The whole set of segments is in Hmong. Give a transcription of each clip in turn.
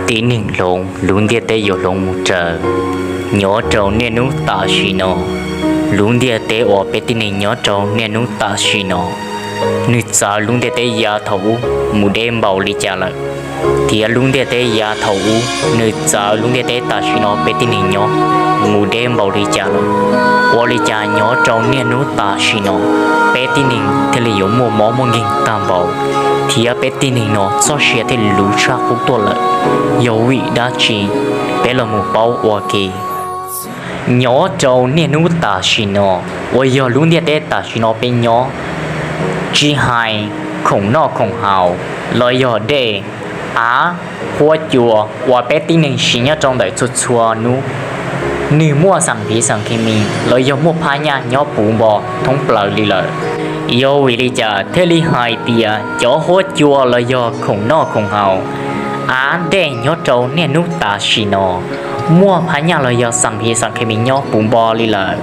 Tib neeg hloov lub ntiaj teb yuav hloov mus raws. Nyob rau niaj hnub tam sim no, lub ntiaj teb uas peb tib neeg nyob rau niaj hnub tam sim no, nws txawv lub ntiaj teb yav thaum ub mus deb npaum li cas lawm, thiab lub ntiaj teb yav thaum ub nws txawv lub ntiaj teb tam sim no peb tib neeg nyob mus deb npaum li cas lawm. Ua li cas nyob rau niaj hnub tam sim no peb tib neeg thiaj li yuav muaj mob muaj nkeeg tag npaum, thiab peb tib neeg no txoj sia thiaj li luv tshaj qub tuaj lawm? Yog vim dab tsi? Peb los mus paub ua ke. Nyob rau niaj hnub tam sim no uas yog lub ntiaj teb tam sim no peb nyob, tsis hais khoom noj khoom haus los yog dej, av, huab cua uas peb tib neeg siv nyob rau ntawm txhua txhua hnub, nws muaj xam phiv xam khes mis los yog muaj phab nyaj nyob puv npo thoob plaws li lawm. Yog vim li cas thiaj li hais tias cov huab cua los yog khoom noj khoom haus, av, dej nyob rau niaj hnub tam sim no muaj phab nyaj los yog xam phiv xam khes mis nyob puv npo li lawm?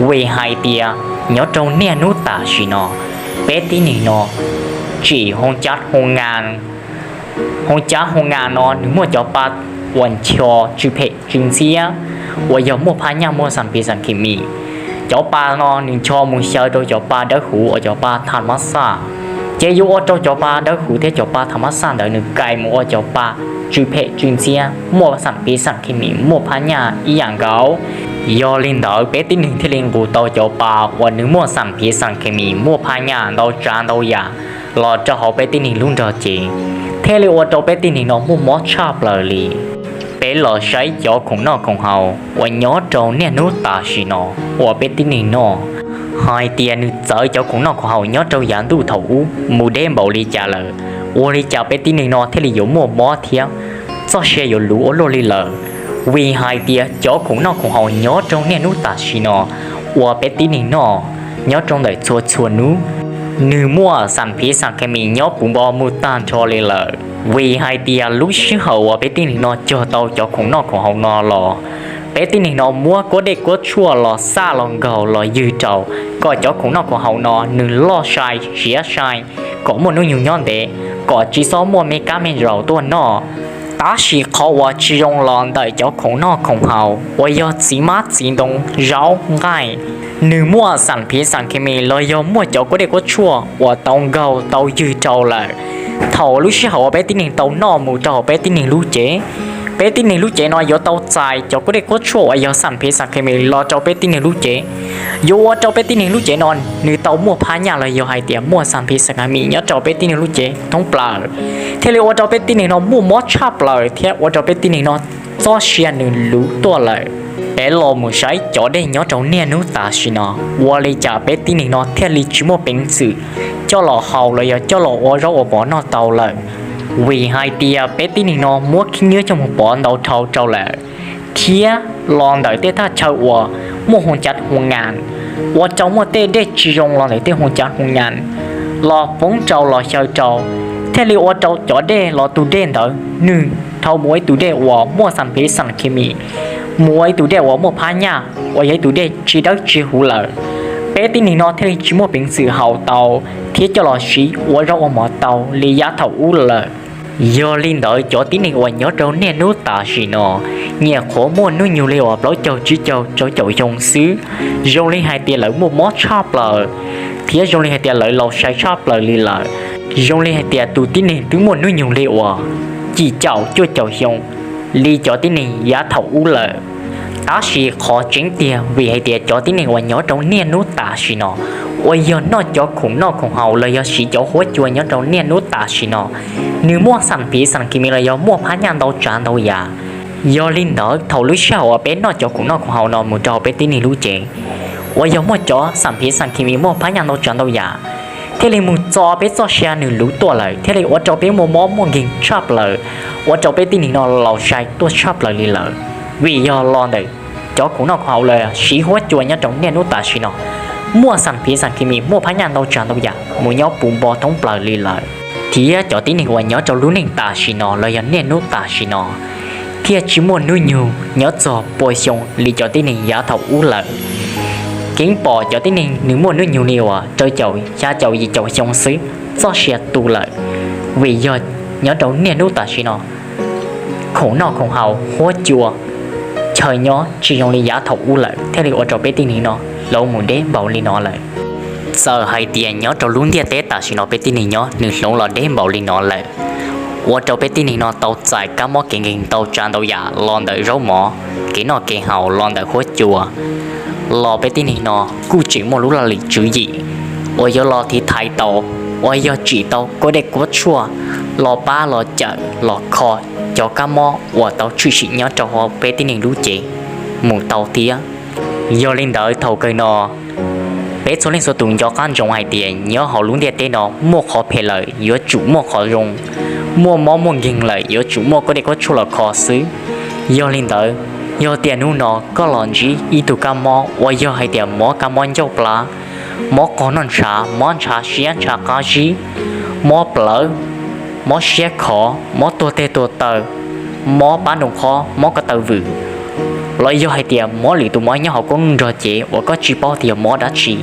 Vim hais tias nyob rau niaj hnub tam sim no peb tib neeg no tsim hoo cab hoo ngas. Hoo cab hoo ngas no nws muaj cov pa uas ncho tsw phem tsw ntxhiab uas yog muaj phab nyaj muaj xam phiv xam khes mis. Cov pa no nws ncho mus xyaw rau cov pa dawb huv uas cov pa tham mab xaj, ces yuav ua rau cov pa dawb huv thiab cov pa tham mab xaj ntawd nws kais mus ua cov pa tsw phem tsw ntxhiab muaj xam phiv xam khes mis muaj phab nyaj ib yam nkaus. Yog li ntawd peb tib neeg thiaj li nqus tau cov pa uas nws muaj xam phiv xam khes mis muaj phab nyaj ntau tsav ntau yam los rau hauv peb tib neeg lub nrog cev, thiaj li ua rau peb tib neeg no muaj mob tshaj plaws li. Peb los saib cov khoom noj khoom haus uas nyob rau niaj hnub tam sim no uas peb tib neeg noj, hais tias nws txawv cov khoom noj khoom haus nyob rau yav ntuj thaum ub mus deb npaum li cas lawm, ua li cas peb tib neeg no thiaj li yuav muaj mob thiab txoj sia yuav luv ua luaj li lawm? Vim hais tias cov khoom noj khoom haus nyob rau niaj hnub tam sim no uas peb tib neeg noj nyob rau ntawm txhua txhua hnub, nws muaj xam phiv xam khes mis nyob puv npo mus tag nrho li lawm. Vim hais tias lub sij hawm uas peb tib neeg no cog tau cov khoom noj khoom haus no los, peb tib neeg no muab kuab dej kuab tshuaj los xaj los nkaug los ywg rau, kom cov khoom noj khoom haus no nws loj sai siav sai, kom muaj hnub nyoog nyob ntev, kom tsis txhob muaj me kab me zaus tuaj noj. Tab sis qhov uas tsis zoo los ntawm cov khoom noj khoom haus uas yog txiv hmab txiv ntoo zaub nqaij, nws muaj xam phiv xam khes mis los yog muaj cov kuab dej kuab tshuaj uas tau nkaug tau ywg rau lawm. Thaum lub sij hawm uas peb tib neeg tau noj mus rau hauv peb tib neeg lub cev, peb tib neeg lub cev no yuav tau txais cov kuab dej kuab tshuaj uas yog xam phiv xam khes mis los rau peb tib neeg lub cev, yuav ua rau peb tib neeg lub cev no nws tau muaj phab nyaj los yog hais tias muaj xam phiv xam khes mis nyob rau peb tib neeg lub cev thoob plaws, thiaj li ua rau peb tib neeg no muaj mob tshaj plaws thiab ua rau peb tib neeg no txoj sia nws luv tuaj lawm. Peb los mus saib cov dej nyob rau niaj hnub tam sim no, ua li cas peb tib neeg no thiaj li tsis muaj peev xwm coj los haus los yog coj los ua zaub ua mov noj tau lawm? Vim hais tias peb tib neeg no muab khib nyiab coj mus pov ntau dhau rau lawm, thiab los ntawm tej thaj chaw uas muaj hoo cav hoo nyas, ua rau muaj tej dej tsis zoo los ntawm tej hoo cav hoo nyas los poob rau los xyaw rau, thiaj li ua rau cov dej los tus dej ntawd nws dhau mus ua ib tug dej uas muaj xam phiv xam khes mis, mus ua ib tug dej uas muaj phab nyaj uas yog ib tug dej tsis dawb tsis huv lawm. Peb tib neeg no thiaj li tsis muaj peev xwm haus tau thiab coj los siv ua zaub ua mov tau li yav thaum ub lawm. Yog li ntawd cov tib neeg uas nyob rau niaj hnub tam sim no, nyiam qhuav muaj hnub nyoog li uas plaub caug tsib caug rau caum xyoo xwb, zoo li hais tias lawv muaj mob tshaj plaws, thiab zoo li hais tias lawv laus sai tshaj plaws li lawm. Zoo li hais tias tus tib neeg twb muaj hnub nyoog li uas yim caum cuaj caum xyoo li cov tib neeg yav thaum ub lawm. Tab sis qhov tseeb tiag vim hais tias cov tib neeg uas nyob rau niaj hnub tam sim no uas yog noj cov khoom noj khoom haus los yog siv cov huab cua nyob rau niaj hnub tam sim no, nws muaj xam phiv xam khes mis los yog muaj phab nyaj ntau tsav ntau yam. Yog li ntawd thaum lub sij hawm uas peb noj cov khoom noj khoom haus no mus rau peb tib neeg lub cev uas yog muaj cov xam phiv xam khes mis muaj phab nyaj ntau tsav ntau yam, thiaj li mus txo peb txoj sia nws luv tuaj lawm, thiaj li ua rau peb muaj mob muaj nkeeg tshaj plaws, ua rau peb tib neeg no laus sai tuaj tshaj plaws li lawm. Vim yog los ntawm cov khoom noj khoom haus los siv huab cua nyob rau niaj hnub tam sim no muaj xam phiv xam khes mis muaj phab nyaj ntau tsav ntau yam mus nyob puv npo thoob plaws li lawm. Thiab cov tib neeg uas nyob rau lub neej tam sim no los yog niaj hnub tam sim no thiaj tsis muaj hnub nyoog nyob txog pua xyoo li cov tib neeg yav thaum ub lawm. Keeb pom cov tib neeg nws muaj hnub nyoog li uas rau caum xya caum yim caum xyoo xwb, txoj sia tu lawm. Vim yog nyob rau niaj hnub tam sim no khoom noj khoom haus, huab cua, chaw nyob tsis zoo li yav thaum ub lawm, thiaj li ua rau peb tib neeg no hloov mus deb npaum li no lawm. Txawm hais tias nyob rau lub ntiaj teb tam sim no peb tib neeg nyob nws hloov los deb npaum li no lawm, ua rau peb tib neeg no tau txais kab mob kev nkeeg ntau tsav ntau yam los ntawm zaub mov, kev noj kev haus, los ntawm huab cua, los peb tib neeg no kuj tseem muaj lub laj lim tswv yim uas yuav los tiv thaiv tau, uas yog tsim tau kuab dej kuab tshuaj los pab los cawm los kho cov kab mob uas tau tshwm sim nyob rau hauv peb tib neeg lub cev mus tau thiab. Yog li ntawd thaum kawg no peb txhua leej txhua tus nco qab ntsoov hais tias nyob hauv lub ntiaj teb no muaj qhov phem lawm yuav tsum muaj qhov zoo, muaj mob muaj nkeeg lawm yuav tsum muaj kuab dej kuab tshuaj los kho xwb. Yog li ntawd, yog tias hnub no koj los ntsib ib tug kab mob uas yog hais tias mob kab mob ncauj plab, mob qog noj ntshav, mob ntshav siab ntshav qab zib, mob plawv, mob siab khov, mob tuag teg tuag taw, mob pab nroo qhob, mob ko taw vwm, los yog hais tias mob lwm tus mob nyob hauv koj lub nrog cev uas koj tsis paub tias yog mob dab tsi,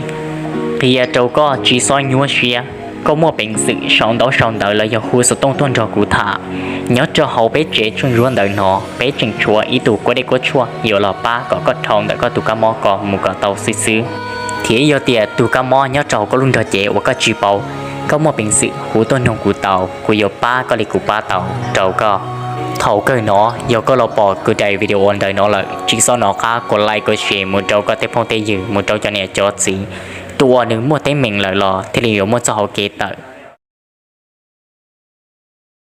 qhia rau koj tsis txhob nyuaj siab, koj muaj peev xwm sau ntaub sau ntawv los yog hu xov tooj tuaj nrog kuv tham. Nyob rau hauv peb tsev tshuaj ntsuab ntawm no peb tseem tshuav ib tug kuab dej kuab tshuaj yuav los pab kom koj dhau ntawm koj tus kab mob ko mus kom tau xwb xwb. Thiab yog tias tus kab mob nyob rau hauv koj lub nrog cev uas koj tsis paub, koj muaj peev xwm hu tuaj nug kuv tau, kuv yuav pab koj li kuv pab tau rau koj. Thaum kawg no yog koj los pom kuv daim video ntawm no lawm tsis txhob hnov qab kom like kom share mus rau koj tej phooj tej ywg, mus rau cov niam cov txiv, tus uas nws muaj teeb meem lawm los thiaj li yuav muaj txoj hauv kev tawm.